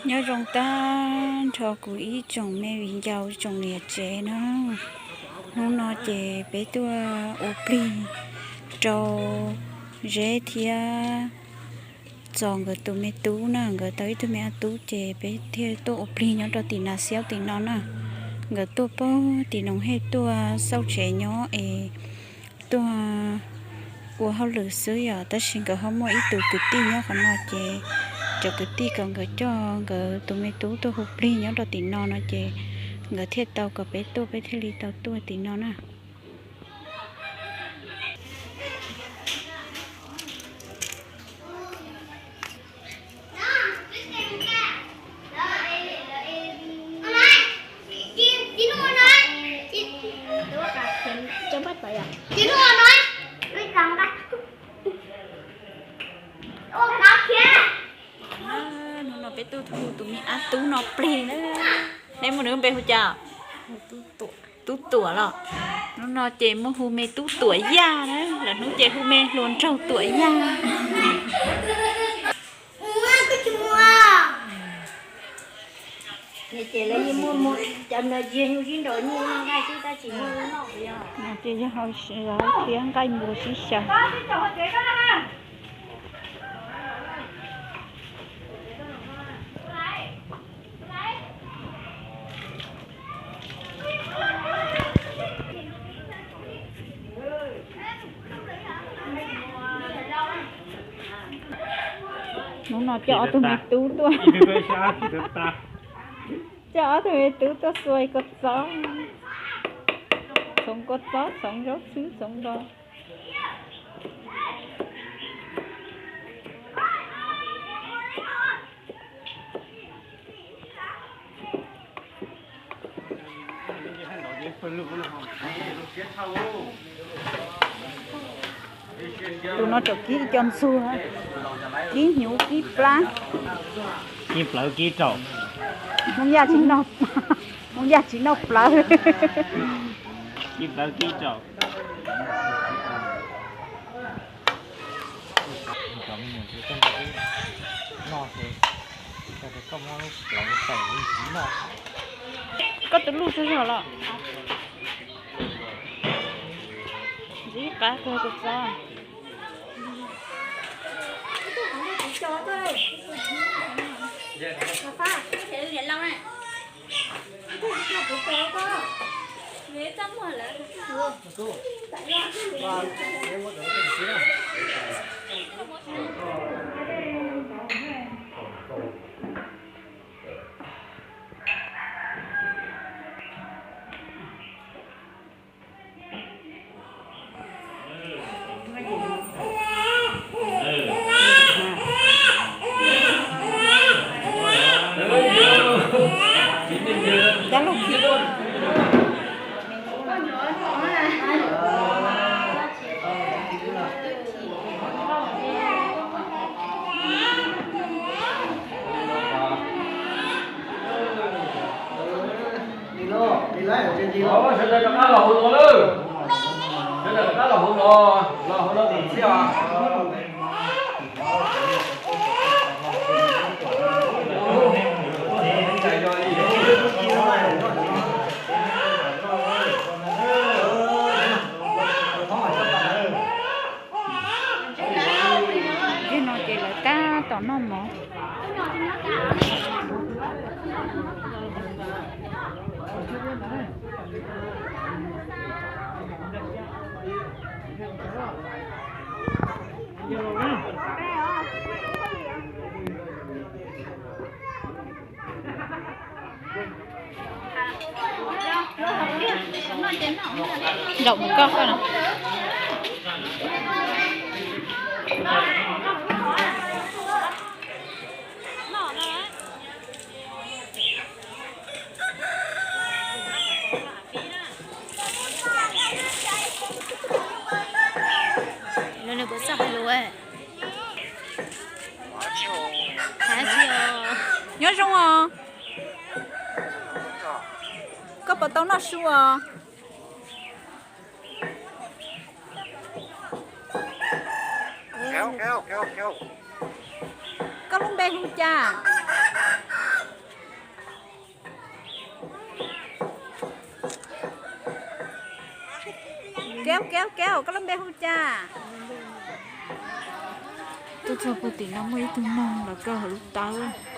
Nyob zoo tag nrho kuv ib tsoom me viv ncaus tsoom niam tsev na. Hnub no ces peb tuaj ua plig rau Zeb thiab Txos nkawd tus me tub na, nkawd tau ib tug me tub ces peb thiaj tuaj ua plig nyob rau tim Nas Xiaub tim no na. Nkawd tuaj pog tim Noov Hej tuaj xauj tsev nyob es tuaj ua hauj lwm xwb yom, tab sis nkawd ho muaj ib tug kwv tij nyob qhov no ces cov kwv tij kom nkawd coj nkawd tus me tub tuaj hu plig nyob rau tim no no ces nkawd thiaj tau kom peb tuaj, peb thiaj li tau tuaj tim no na. Hnub no peb tuaj hu tus me ab tub no plig na. Neb muaj nws lub npe hu cas? Tub Tuam los? Hnub no ces muaj hu me tub Tuam Yaj na, lwm hnub ces hu me hluas nraug Tuam Yaj. Ces lawv yeej muaj, cov no yog nyuj sib nraus nyuj nqaij xwb tab sis muaj lub noj. Ces yog thiab nqaij npua sib xyaw. Hnub no coj ob tug me tub tuaj, coj ob tug me tub tuaj xuas kua txob, txhoov kua txob, txhoov zaub txhwb, txhoov nro. Tus no tseem kib cov ntxuag, kib hnyuv kib plab, kib plawv kib raum. Hmoob Yaj tsis noj, Hmoob Yaj tsis noj plawv. Kib plawv kib raum. Koj tus luj tsaug zog los? Ntxiv qab kawg tus txob. Sawv daws rov qab los hauv no lawm. Sawv daws rov qab los hauv no, los hauv no tim txhiab os. Tej no ces lawv tab tom noj mov. Zaum mus koj koj no. Lawv nws puas txawj hais lus? Nyob zoo os. Koj puas tau noj su os? Koj lub npe hu cas? Kev kev kev, koj lub npe hu cas? Tuaj txog puag tim no muaj ib tug noog los kaw hauv lub tawb.